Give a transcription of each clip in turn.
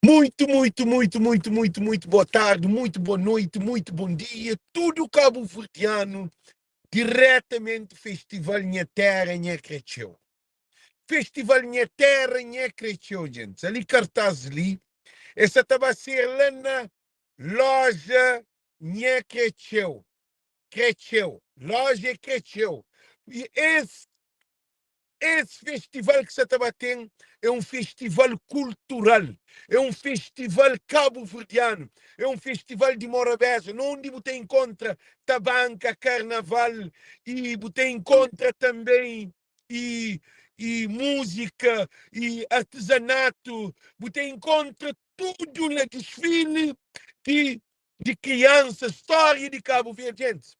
Muito, muito, muito, muito, muito, muito boa tarde, muito boa noite, muito bom dia, tudo cabo-verdiano, diretamente do Festival Nha Terra, Nha Cretcheu. Festival Nha Terra, Nha Cretcheu, gente. Ali cartaz li, essa tá vai ser lá na loja Nha Cretcheu. Cretcheu, loja Cretcheu. E esse Es festival ki sa ta ba ten é un festival kultural, é un festival kabuverdianu, é un festival di Morabeza, na undi bu ta inkontra tabanka, karnaval y bu ta inkontra tanben y y múzika y artizanatu, bu ta inkontra tudu la, disfili di di kriansa, stória di Kabu Verdi. Gentis,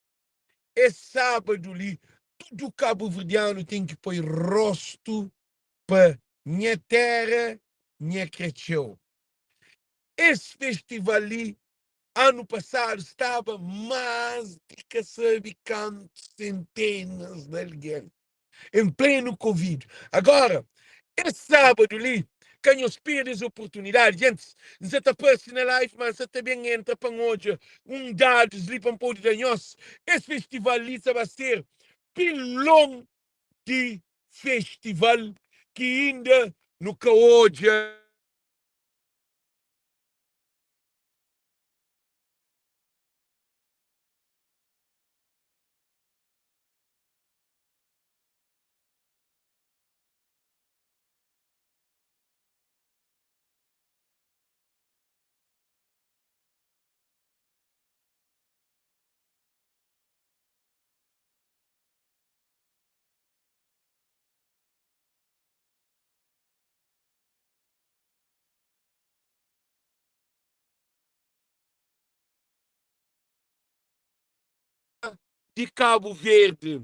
Es sábadu li, tudu kabuverdianu ten ki poi rostu pa nha téra, nha kretxeu. Es festival li, anu pasadu, staba más di ka sabe kantu sentenas di algen. en plenu Covid. Agora, es sábadu li, ka nhos perde es oportunidadi. Gentis, N sa ta parse na live, ma N sa ta ben entra pa N odja un dadus li pa N pode da nhos. Es festival li sa ba ser pilon di festival ki inda nu ka odja. Di Kabu Verdi,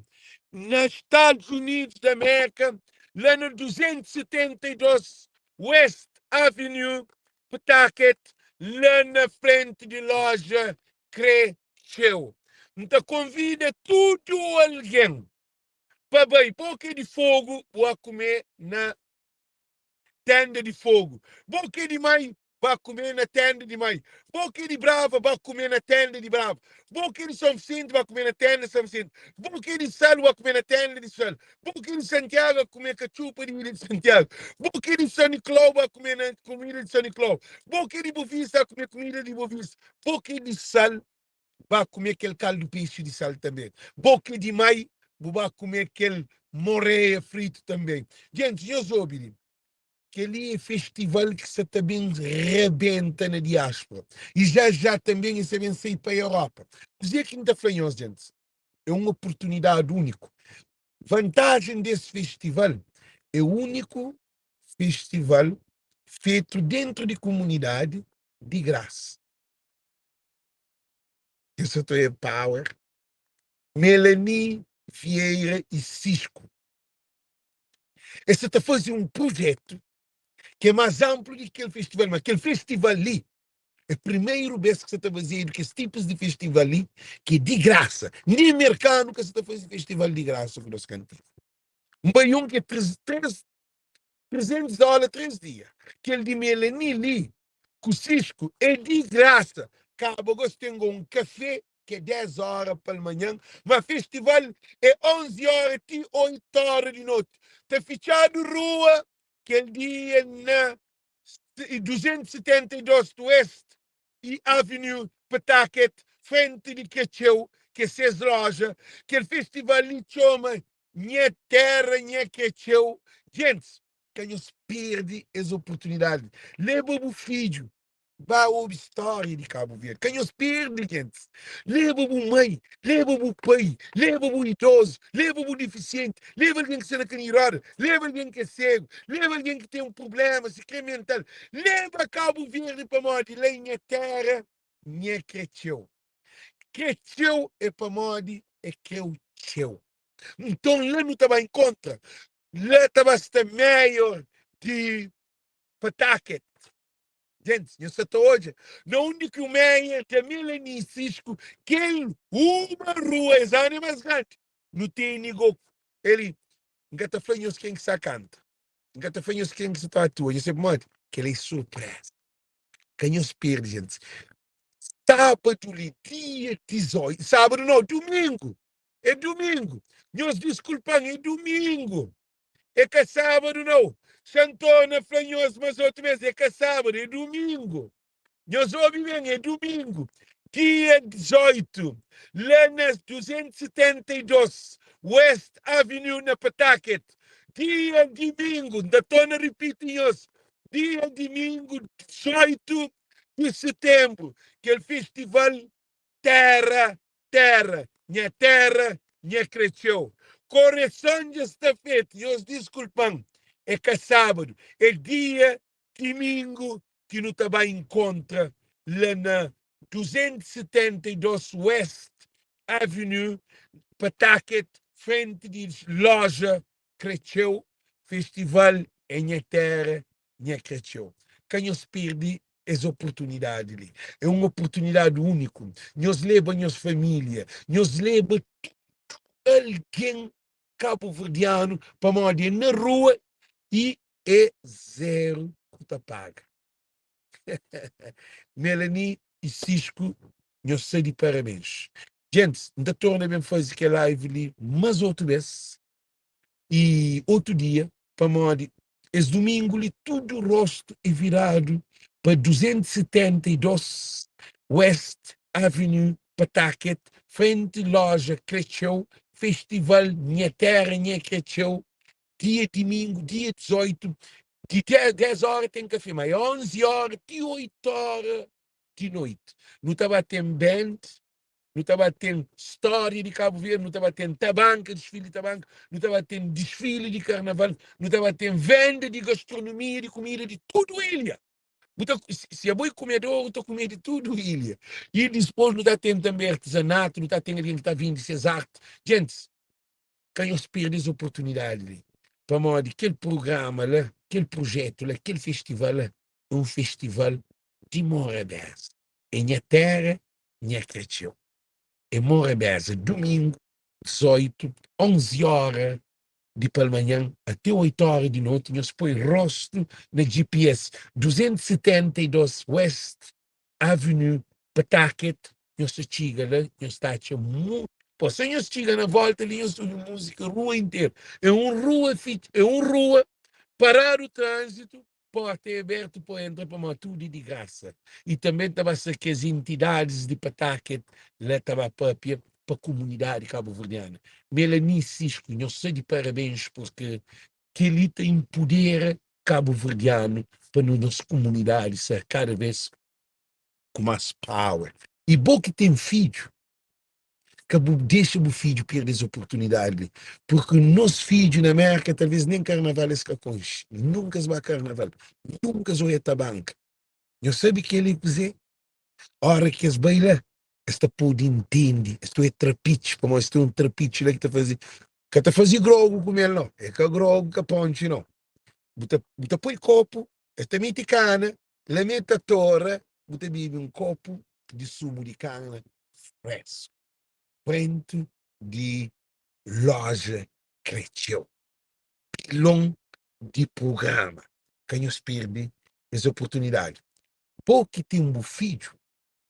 na Stadus Unidus di Amérka, la na 272 West Avenue, Pawtucket, la na frenti di loja Kretxeu. N ta konvida tudu algen pa bai. Bo ki é di Fogu, bu a kume na tenda di Fogu. Bo ki é di Mai, ba kume na tenda di Mai. Bo ki é di Brava, ba kume na tenda di Brava. Bo ki é di São Vicente, ba kume na tenda di São Vicente. Bo ki é di Sal, ba kume na tenda di Sal. Bo ki é di Santiago, ba kume katxupa di ilha di Santiago. Bo ki é di São Nicolau, ba kume na kumida di São Nicolau. Bo ki é di Bovista, ba kume kumida di Bovista. Bo ki é di Sal, ba kume kel kaldu pexi di sal tanbe. Bo ki é di Mai, bu ba kume kel moreia fritu tanbe. Gentis, nhos obi li, kel-li é festival ki sa ta ben rebenta na diáspora y já já tanbe el sa ben sai pa Europa. Kuzê ki N ta fla nhos, gentis? É un oportunidadi úniku. Vantajen des festival é úniku festival fetu dentu di kumunidadi di grasa. Eu só tô empower. Melanie Vieira e Cisco. Es sa ta faze un projetu ki é más anplu di ki kel festival, ma kel festival li é primeru bês ki sa ta fazedu kes tipus di festival li ki é di grasa. Nen merkanu ka sa ta faze festival di grasa ku nos kantiga. N bai un ki é 3 300 dóla 3 dia. Kel di Melanie li ku Cisco é di grasa. Kaba gosi ten go un kafé ki é 10 óra palmanhan, ma festival é 11 óra ti 8 óra di noti. Ta fitxadu rua kel dia na 272 West e Avenue Pawtucket, frenti di Kretxeu, ki é ses loja. Kel festival li txoma Nha Terra Nha Kretxeu. Gentis, ka nhos perde es oportunidadi. Leba bu fidju ba obi stória di Kabu Verdi. Ka nhos perde, gentis. Leba bu mai, leba bu pai, leba bu idozu, leba bu difisienti, leba algen ki sta na kaminhu di roda, leba algen ki é segu, leba algen ki ten un prubléma, si krê mental. Leba Kabu Verdi pamodi la é nha téra, nha krê txeu. Krê txeu é pamodi é krê-u txeu. Nton la nu ta ba inkontra, la ta ba sta mayor di Pawtucket. Gentis, nhos sa ta odja na undi ki un mayor da Melanie Cisco kel uma rua, es anu é más grandi. Nu tene go el, N ka ta fla nhos ken ki sa kanta, N ka ta fla nhos ken ki sa ta atua, nhos sabe pamodi? Kel-la é surpreza. Ka nhos perde, gentis. Sábadu li, dia 18, sábadu nau, dumingu, é dumingu, nhos diskulpa-m, é dumingu, é ka sábadu nau. Xa N torna fla nhos mas otu bes, é ka sábadu, é dumingu. Nhos obi ben, é dumingu, dia 18, la na 272 West Avenue na Pawtucket. Dia dimingu, N ta torna ripiti nhos, dia dimingu 18 di setenbru, kel festival Terra Terra, nha terra, nha kretxeu. Koreson dja sta fetu, nhos diskulpa-m, é ka sábadu, é dia Dimingu ki nu ta ba inkontra la na 272 West Avenue, Pawtucket, frenti di loja Kretxeu. Festival é nha terra, nha kretxeu. Ka nhos perde es oportunidadi li. É un oportunidadi úniku. Nhos leba nhos família, nhos leba tudu algen kabuverdianu pamodi é na rua i É zero ku ta paga. Melanie e Cisco nhos sta di parabéns. Gentis, N ta torna ben faze kel live li mas otu bes e otu dia pamodi es dumingu li tudu rostu é viradu pa 272 West Avenue, Pawtucket, frenti loja Kretxeu, festival Nha Terra Nha Kretxeu. Dia dimingu, dia 18, di 10 óra ten kafé, ma é 11 óra ti 8 óra di noiti. Nu ta ba ten band, nu ta ba ten stória di Kabu Verdi, nu ta ba ten tabanka, disfili di tabanka, nu ta ba ten disfili di karnaval, nu ta ba ten venda di gastronomia, di kumida di tudu ilha. Bu ta, si abo é kumedor, bu ta kume di tudu ilha. I dispôs nu ta ten tanbe artizanatu, nu ta ten algen ki ta vende ses arti. Gentis, Ka nhos perde es oportunidadi li, pamodi kel prugrama la, kel prujetu la, kel festival la é un festival di Morabeza. É nha téra, nha kretxeu. É Morabeza, dumingu, 18, 11 óra di palmanhan ate 8 óra di noti. Nhos poi rostu na GPS, 272 West Avenue, Pawtucket, nhos ta txiga la, nhos ta atxa mutu. Pô, se nhos txiga na volta li, nhos ta obi múzika rua interu. É un rua fitx, é un rua paradu trânzitu, porta é abertu pa entra pamodi tudu é di grasa. I tanbe ta ba ser kes entidadis di Pawtucket la ta ba papia pa kumunidadi kabuverdiana. Melanie Cisco, nhos sta di parabens purki Kel-li ta inpudera kabuverdianu pa nu nos kumunidadi ser kada bes ku más power. I bo ki ten fidju, ka bu dexa bu fidju perde es oportunidadi li, purki nos fidju na Mérka talvês nen karnaval es ka konxe, nunka es ba karnaval, nunka es oia tabanka. Nhos sabe kel-li é kuzê? Óra ki es bai la, es ta pode intende, es ta oia trapitxi, pamodi es ten un trapitxi la ki ta faze, ka ta faze grogu ku mel nau, é ka grogu ka pontxi nau. Bu ta, bu ta poi kopu, es ta mete kana, la me ta tora, bu ta bebe un kopu di sumu di kana fresku, frenti di loja Kretxeu. Pilon di prugrama, ka nhos perde es oportunidadi. Bo ki ten bu fidju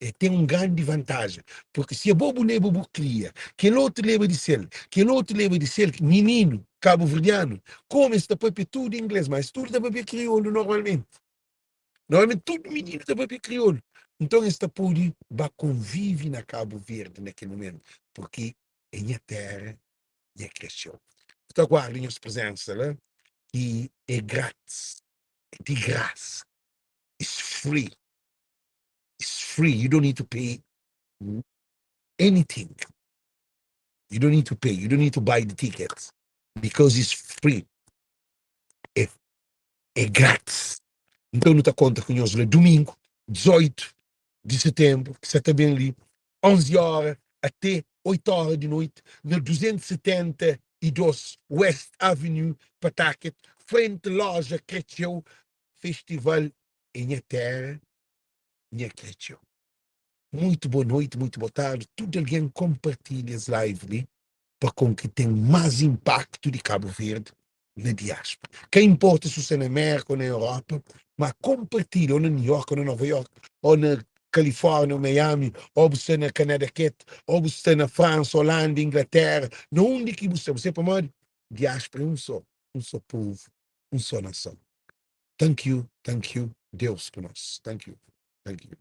e ten un grandi vantaja, purki si abo bu leba bu kria, kel otu leba di sel, kel otu leba di sel, mininu kabuverdianu, komu es ta papia tudu ingles, ma es tudu ta papia kriolu normalmenti, normalmenti tudu mininu ta papia kriolu, nton es ta pode ba konvivi na Kabu Verdi na kel mumentu, purki é nha tera, nha kretxeu. Nu ta guarda nhos prezensa la i é gratis, é di grasa. It's free. It's free. You don't need to pay anything. You don't need to pay. You don't need to buy the tickets because it's free. É, é grátis. Então nu ta konta ku nhos la domingo, 18 de setembro, ki sa ta ben li, 11 hora até 8 hora di noite, na 272 West Avenue, Pawtucket, frente loja Kretxeu, Festival é nha terra, nha kretxeu. Muito boa noite, muito boa tarde. Tudo alguém compartilha esse live li pa com que tem mais impacto de Cabo Verde. Na diáspora. Ka inporta si bu sta na Mérka ô na Európa, má konpartilha, ô na New York, ô na Nova York, ô na Kalifórnia, ô Miami, ô bu sta na Kanadaket, ô bu sta na Fransa, Olanda, Inglatéra, na undi ki bu sta, bu sabe pamodi? Diáspora é un sô, un sô povu, un sô nason. Thank you, thank you, Deus ku nos. Thank you, thank you.